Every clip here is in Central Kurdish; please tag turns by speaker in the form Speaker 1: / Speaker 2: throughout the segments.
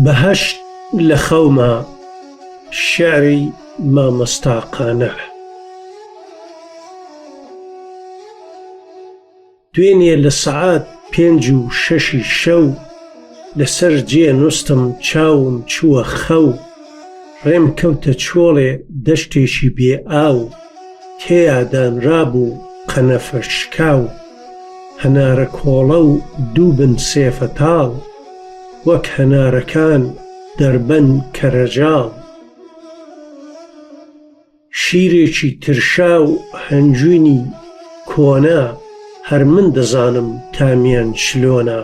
Speaker 1: بەهەشت لە خەوما، شیعری مامۆستا قانع. دوێنێ لە سەعات پێنج و شەشی شەو لەسەر جێ نوستم چاوم چووە خەو ڕێم کەوتە چۆڵێ دەشتێکی بێ ئاو تێیا دانرابوو قەنەفە شکاو هەنارە کۆڵە و دوو بن سێفە تاڵ وەک هەنارەکان دەربەن کەرەجاڵ. شیرێکی ترشاو هەنجوینی کۆنە هەر من دەزانم تامیان چلۆنە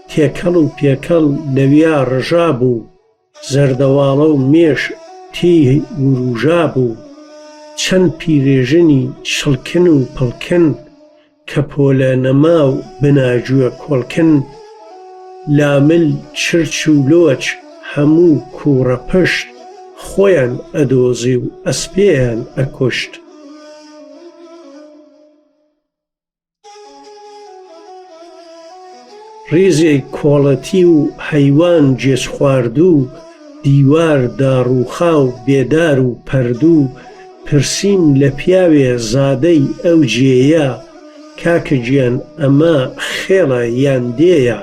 Speaker 1: تێکەڵ و پێکەڵ لەویا ڕژابوو زەردەواڵە و مێش تێی وروژابوو چەند پیرێژنی چڵکن و پڵکن کەپۆلە نەماو بناگوێ کۆڵکن لامل چرچ و لۆچ هەموو کووڕە پشت خۆیان ئەدۆزی و ئەسپێیان ئەکوشت. ڕیزێک کۆڵەتی و هەیوان گێچخواردوو دیوار داڕووخاو بێدار و پەردوو پرسیم لە پیاوێ زادەی ئەو جێیە کاکە گیان ئەمە خێڵە یان دێیە؟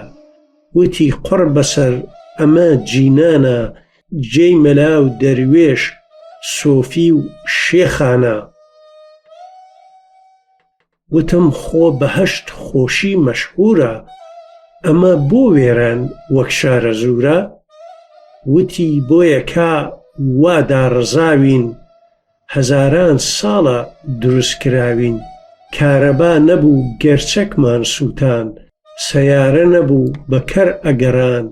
Speaker 1: وتی قوڕ بەسەر ئەمە جینانە جێی مەلا و دەروێش سۆفی و شێخانە. وتم خۆ بەهەشت خۆشی مەشهوورە، ئەمە بۆ وێران وەک شارەزوورە؟ وتی بۆیە کا وا داڕزاوین، هەزاران ساڵە دروست کراوین، کارەبا نەبوو گەرچەکمان سووتان، سەیارە نەبوو بە کەر ئەگەڕان،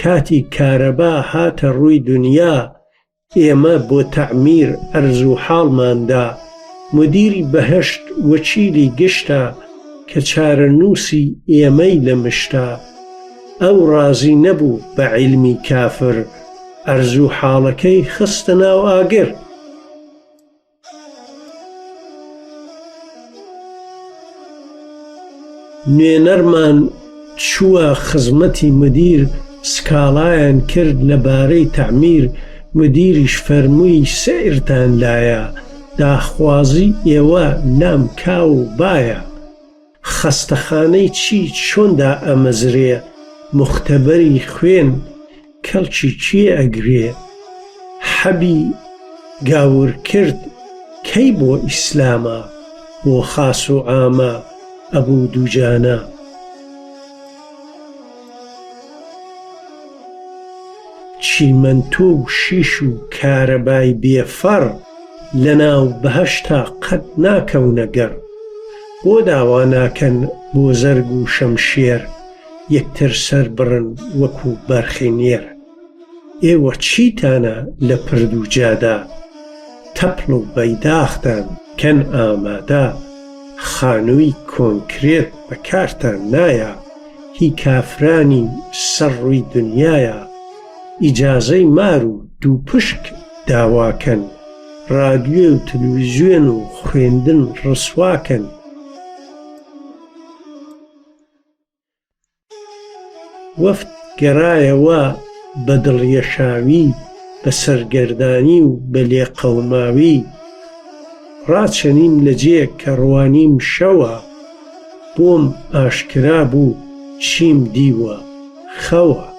Speaker 1: کاتی کارەبا هاتە ڕووی دونیا، ئێمە بۆ تەعمیر عەرز و حاڵمان دا، مودیری بەهەشت وەکیلی گشتە کە چارەنووسی ئێمەی لە مشتە. ئەو ڕازی نەبوو بە عیلمی کافر، عەرز و حاڵەکەی خستە ناو ئاگر. نوێنەرمان چووە خزمەتی مدیر سکاڵایان کرد لە بارەی تەعمیر مدیریش فەرمووی سەیرتان لایە داخوازی ئێوە لام کاو و بایە. خەستەخانەی چی چۆن دائەمەزرێ موختەبەری خوێن کەڵکی کێ ئەگرێ حەبی گاورکرد کەی بۆ ئیسلامە بۆ خاس و عامە ئەبوو دووجانە. چیمەنتۆ و شیش و کارەبای بێ فەڕ لەناو بەهەشتا قەت ناکەونە گەڕ. بۆ داوا ناکەن بۆ زەرگ و شەمشێر یەکتر سەربڕن وەکو بەرخی نێر. ئێوە چیتانە لە پرد و جادە تەپڵ و بەیداختان کەن ئامادە خانووی کۆنکرێت بەکارتان نایە هی کافرانی سەر ڕووی دنیایە ئیجازەی مار و دووپشک داواکەن ڕادیۆ و تلویزیۆن و خوێندن ڕسواکەن. وەفد گەڕایەوە بە دڵیەشاوی، بە سەرگەردانی و بە لێقەوماوی. ڕاچەنیم لە جێ کە ڕوانیم شەوە، بۆم ئاشکرا بوو چیم دیوە، خەوە.